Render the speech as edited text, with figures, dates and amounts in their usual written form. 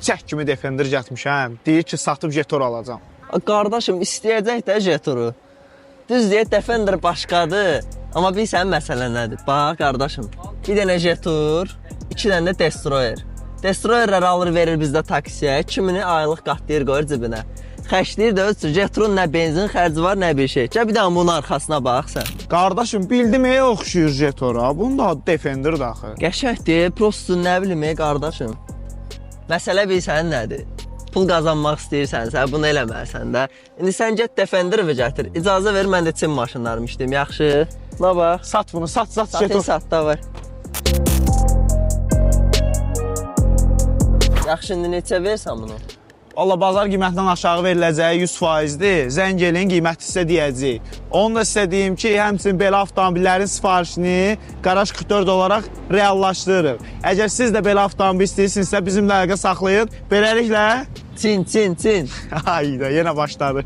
Çiçək kimi Defender gətirmişəm. Deyir ki, satıb Jetour alacam. A, qardaşım istəyəcək də Jetoru. Düz deyə Defender başqadır. Amma bilirsən məsələ nədir? Bax qardaşım, bir dənə Jetour, iki dənə də Destroyer. Destroyerlər alır verir bizdə taksiyə, 2000-i aylıq qatlayır qoyur cibinə. Xərcləyir də öz Jetorun nə benzin xərci var, nə bir şey. Gəl bir dənə bunun arxasına bax sən. Qardaşım, bildim ey oxşuyur Jetoura. Bunun da adı Defender axı. Qəşəngdir, prosto nə bilim ey qardaşım. Məsələ bilirsən nədir? Pul qazanmaq istəyirsənsə, bunu eləməlisən də. İndi sən get Defender gətir. İcazə ver mən də Çin maşınlarımı işləyim, yaxşı? Buna bax. Sat bunu, sat, sat Satın Jetour. sat da var. Yaxşı, indi neçə versən bunu? Valla bazar qiymətindən aşağı veriləcəyi 100%-dir. Zəng eləyin, qiyməti sizə deyəcəyik. Onu da sizə deyim ki, həmçinin belə avtomobillərin sifarişini Qaraj 44 olaraq reallaşdırırıq. Əgər siz də belə avtomobil istəyirsinizsə, bizimlə əlaqə saxlayın. Beləliklə, Çin, Çin, Çin. ayda yenə başladı.